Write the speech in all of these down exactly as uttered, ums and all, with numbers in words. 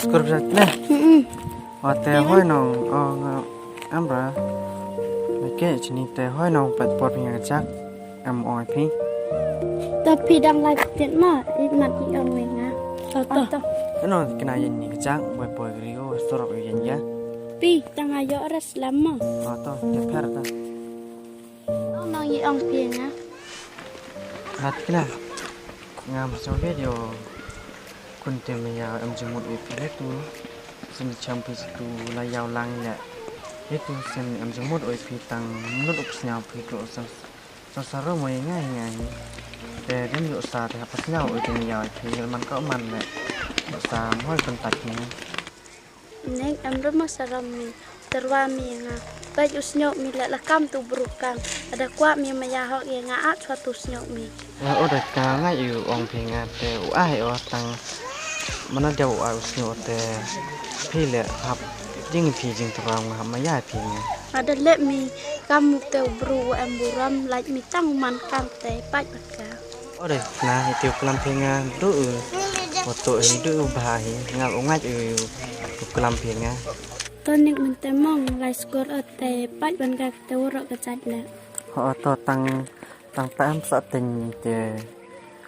Skur bjat ne. Hmm. Wa te hoi nong, oh, nga, amra. Nake chini te hoi nong, pat por phi nga kajak. Em ong phi. To phi dang lai tit ma, it mat i ong wei nga. To, to. Ano kena yen ni kajak, boi boi gri o, sorok yen ya. Phi, tang ayo ras lama. To, to, ya per to. Nong nong i ong phi nga. Mat kena. Ngam so video. Kun te maya em jingmut oi phi le tu. Sin cham phi tu la yaw lang le. Le tu sin em jingmut oi phi tang mut up sñiaw phi klo sa. Sa sa ro mo ngai ngai. Te dem yo sa te hap sñiaw oi te maya oi phi man ko man le. Sa mo kon tak ni. Neng em rem ma saram mi, tyrwa mi nga. Peit u sñiuh mi leh la kam tu bru kam. Ada kwah mi maya hok ïa nga at swa tu sñiuh mi. Nga u da ka ngai u ong phi nga te u ai o tang. Mana dia u ai u sñiuh te phi leh hap jing phi jing tyrwa nga hap maya phi nga. Ada leh mi kam u te u bru u em buram lait mi tang man kam te pait bad ka. Ore, na, iti u klam phi nga, du u, u tu hi, du u bha hi, nga u ngait u, u klam phi nga. To nik mynta mong, lai skur o te, pait ban ka te u rok ka jait le. Ho, to tang, tang ta am sa teng te,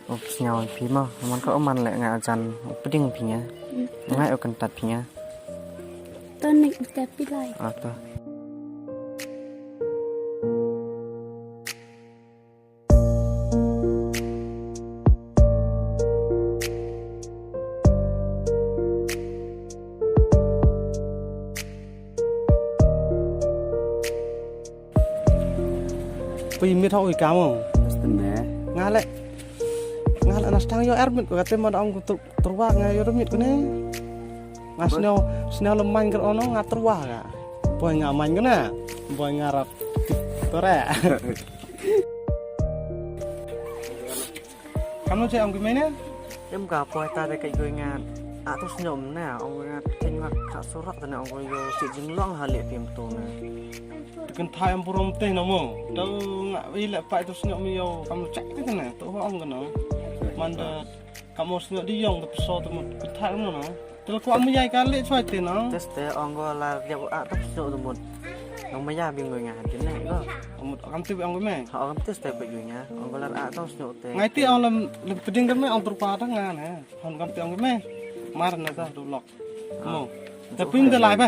u sñiaw phi mo, man ko man le nga ajan, u pding phi nga. Mm. Ngai u kyntat phi nga. To nik mynta phi lai. Ah, to. Pui mit hok ui kamo. Pastene. Nga le. Nga le nas tang yo er mit ko kate ma dang ku tru-, truak nga yo mit ko ne. Nga sñiaw, sñiaw lem main ker ono nga truak ka. Boy nga main ko ne. Boy nga rap. Tore. Kamu cek ong gimana? Em ka poi ta de kai goi ngat. Atus nyom na ong ngat keng ngat ka surak de na ong goi yo si jinglong ha le pim tu na. Tekan thai em burom teh na mo. Tau ngat i le pai tus nyom yo kamu cek ke na. Tu ong ke na. Manda kamu snyok di yong tu peso tu mo. Tekan thai mo na. Tela kwah maya ka leh chwa te no. Tes te ong go lar dia a tong sno tu mut. Nong maya bing go nga tin ne go. Mut kam te ong go me. Ha kam tes te pe go nga. Ong go lar a tong sno te. Ngai ti ong lem lem peding me ong tur pa ta nga ne. Hon kam te ong go me. Mar na ta tu lok. Mo. Te pin de lai pe.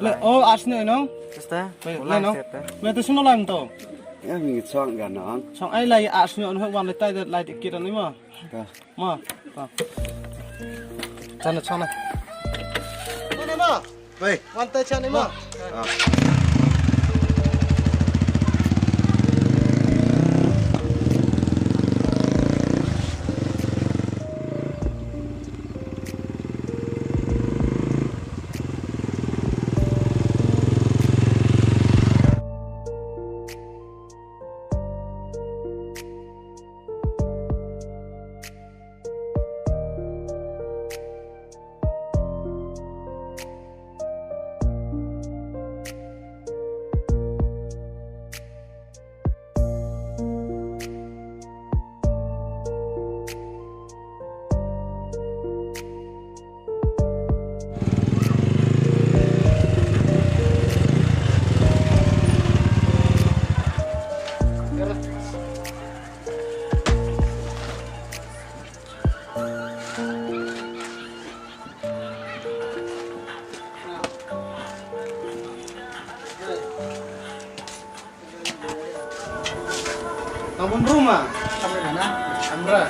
Le o a sno no. Tes te. Le no. Me te sno lai to. Ya mi chong ga no. Chong ai lai a sno no wan le tai de lai ti kit ni mo. Ka. Ma, ta. Chana, chana. Mana ma? Wei. Wan ta chana ma. Ah. Nang bun ruma. Sampai mana? Amra.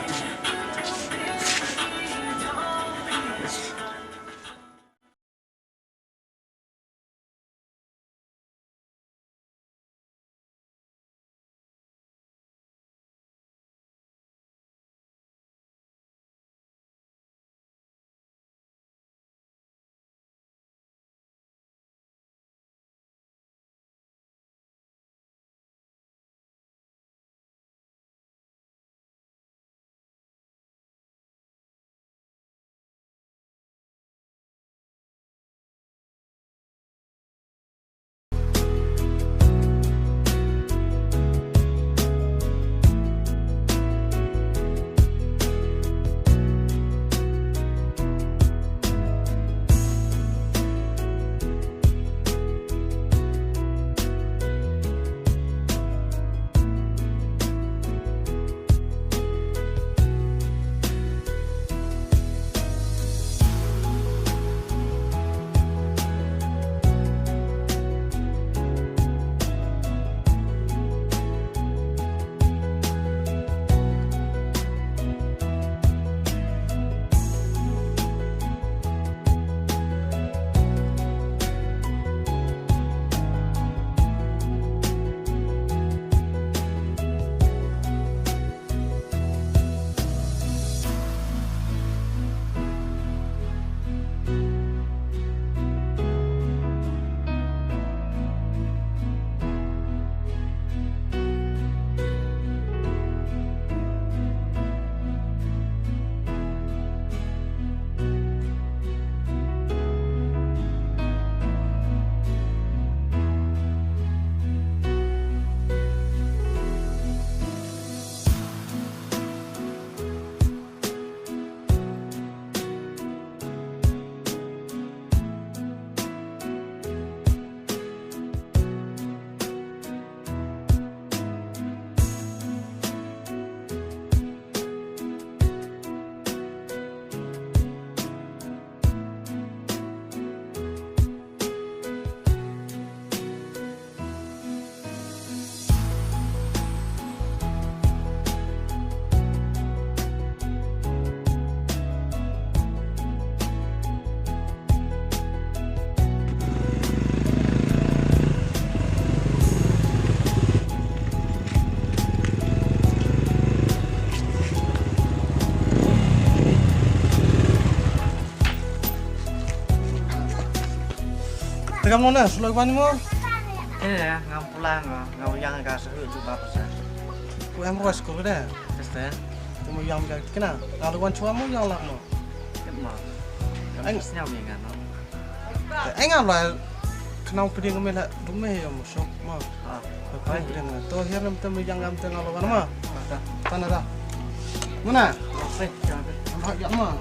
Kam no na, shloi wan mo? Eh, ngam pulang, ngam yang ka sa hu tu ba pasa. Ku em roi skul de. Este. Tu mo yang ka kena. Lalu wan chua mo yang lak mo. Ket mo. Ang snyau yang kan. Ang la kenau peding me la dume ya mo sok mo. Ah. Peding to hiar nam tem yang ngam tengah lawan mo. Tanah dah. Mana? Ang hak yak mo.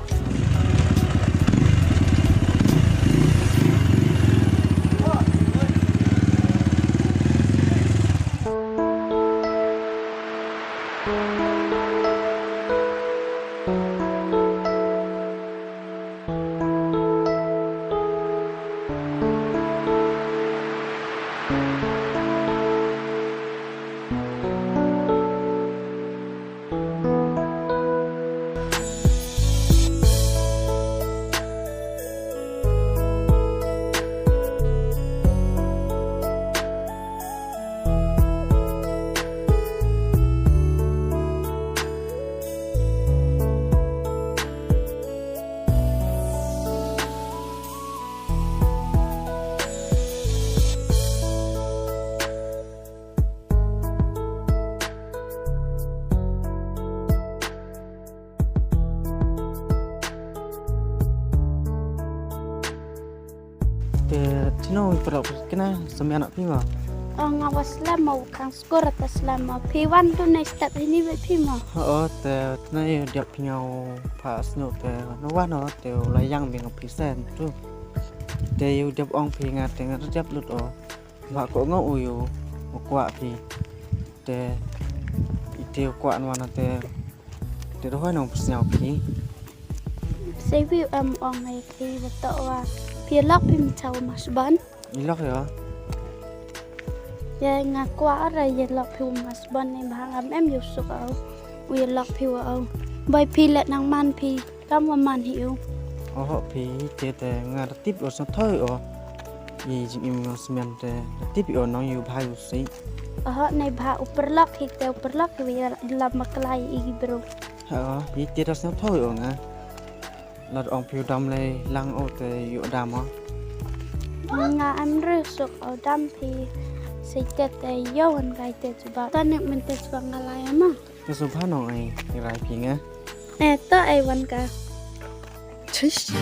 Te tino i paralok kena semia anak phi ma? Oh, nga wa slem ma, u khang skor ta slem ma. Phi wan tu ne step ini be phi ma. Oh, te tino i diap phi nga u pha snu te no wan o te u la yang bi nga phi sen tu. Te u diap ong phi nga te nga diap lut o. Ba ko ngo u yu u kwah phi. Te ite u kwah nwa na te te dohoi nong psnyau phi. Sei wi em ong ai phi ba to wa phi lok phi mchau mas ban. I lok yo. Ya nga kwah ara ya lok phi mas ban ni ba ngam em yu suk au. Wi lok phi wa au. Bai phi le nang man phi. Kam wa man hi u. Oho phi te te nga da tip o sa thoi o. I jing im ngam smen te da tip o nong yu bha yu si. Oho nei bha u perlok hi te u perlok hi wi lam maklai i bro. Ha o i te da sa thoi o nga. Lad ong phi u dam lei lang o te yu dam o. Nga am re suk o dam phi. Sei te te yo wan kai te chuba. Tanik men te chuba nga lai ama. Te su bha nong ai rai phi nga. Eh, to ai wan ka. Chish.